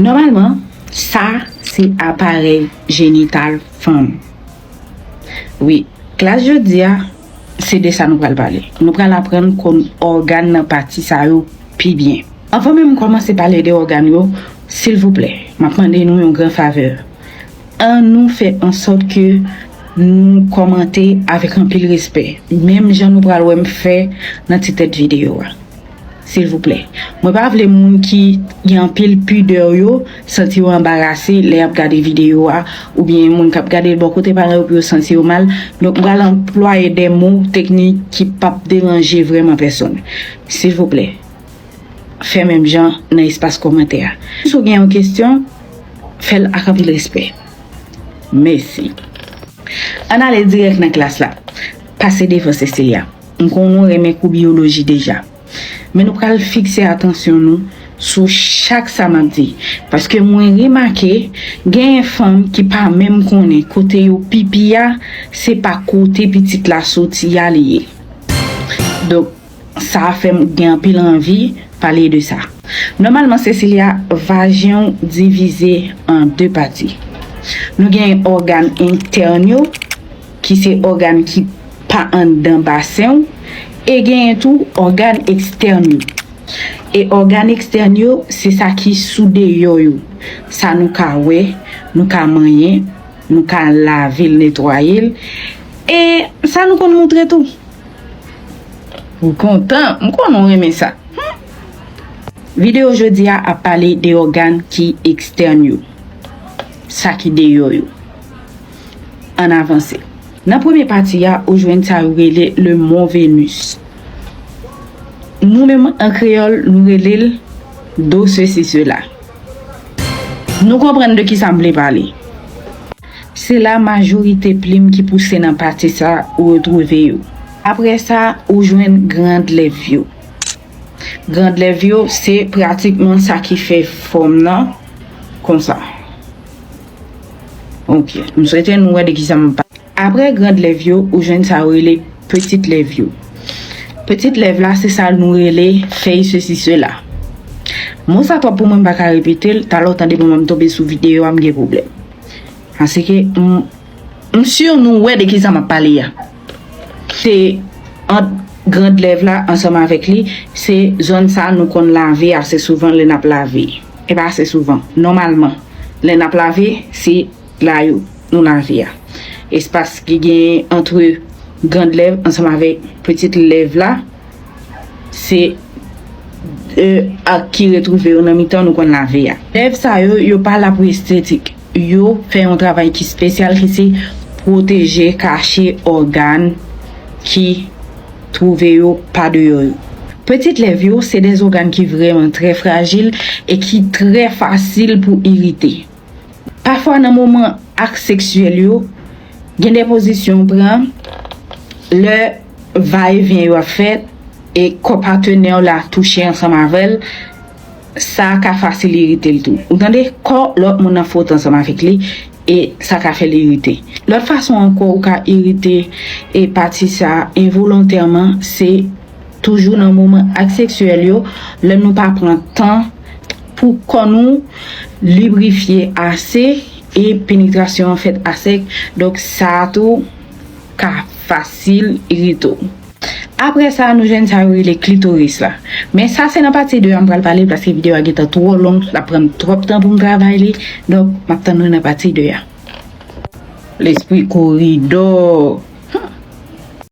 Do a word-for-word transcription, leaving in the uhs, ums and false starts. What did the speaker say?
Nòmalman, sa se aparèy jenital fanm. Wi, klas jodi a, se de sa nou pral pale. Nou pral aprann konn ògàn nan pati sa yo pi byen. Anvan menm m kòmanse pale de ògàn yo, silvouplè, m ap mande nou yon gran favè. An nou fè an sòt ke nou kòmante avèk anpil respè, menm jan nou pral wè m fè nan ti tèt videyo a. Silvouplè. Mwen pa vle moun ki gen anpil pidè yo santi yo anbarase lè y ap gade videyo a, oubyen moun k ap gade l bò kote paran yo pou yo santi yo mal. Donk, m pral anplwaye de mo teknik ki p ap deranje vrèman pèsonn. Silvouplè, fè menm jan nan espas kòmantè a. Si w gen yon kesyon, fè l ak anpil respè. Mèsi. Ann ale dirèk nan klas la. Pase devan Cecilia. M konnen w renmen kou biyoloji deja. Men nou pral fikse atansyon nou sou chak sa m ap di. Paske mwen remake, genyen fanm ki pa menm konnen kote yo pipi a, se pa kote pitit la soti a li ye. Donk, sa fè m gen anpil anvi pale de sa. Nòmalman, Cecilia, vajen w divize an de pati. Nou gen ògàn entèn yo, ki se ògàn ki pa anndan basen w, e genyen tou ògàn ekstèn yo. E ògàn ekstèn yo, se sa ki sou deyò yo. Sa nou ka wè, nou ka manyen, nou ka lave l, netwaye l, e sa nou konn moutre tou. Ou kontan? M konnen w renmen sa. Hmm. Videyo jodi a ap pale de ògàn ki ekstèn yo, sa ki deyò yo. Ann avanse. Nan premye pati a, ou jwenn sa yo rele le mont Venus. Nou menm, an kreyòl, nou rele l do sesi sela. Nou konprann de ki sa m vle pale. Se la majorite plim ki pouse nan pati sa ou retwouve yo. Apre sa, ou jwenn grand lèv yo. Grand lèv yo, se pratikman sa ki fè fòm nan konsa. Ok, m swete nou wè de ki sa m ap pale. Apre grand lèv yo, ou jwenn sa yo rele petit lèv yo. Petit lèv la, se sa nou rele fèy sesi sela. Mo sa twòp pou mwen, m pa ka repete l, talè w tande mwen, m tonbe sou videyo a, m gen pwoblèm. Paske m, m si nou wè de ki sa m ap pale a. Se ant grand lèv la ansanm avèk li, se zòn sa nou konn lave ase souvan lè n ap lave. E pa ase souvan, nòmalman. Lè n ap lave, se la yo nou lave a. Espas ki genyen antre grand lèv ansanm avèk petit lèv la, se de ak ki retwouve yo nan mitan nou konn lave a. Lèv sa yo, yo pa la pou estetik. Yo fè yon travay ki espesyal, ki se pwoteje, kache ògàn ki twouve yo pa deyò yo. Petit lèv yo, se de ògàn ki vrèman trè frajil e ki trè fasil pou irite. Pafwa nan moman ak seksyèl yo, gen de pozisyon w pran, lè va e vyen yo ap fèt, e kò patnè w la touche ansanm avè l, sa ka fasil irite l tou. Ou tande, kò lòt moun nan fwote ansanm avèk li, e sa ka fè l irite. Lòt fason ankò ou ka irite e pati sa a envolontèman, se toujou nan moman ak seksyèl yo, lè nou pa pran tan pou kò nou librifye ase e penetrasyon an fèt asèk, donk sa a tou ka fasil irite w. Apre sa, nou jwenn sa yo rele klitoris la. Men sa se nan pati de a m pral pale, paske videyo a gentan twò long, l ap pran m twòp tan pou m travay li. Donk, m ap tann nou nan pati de a. Lespri koridò.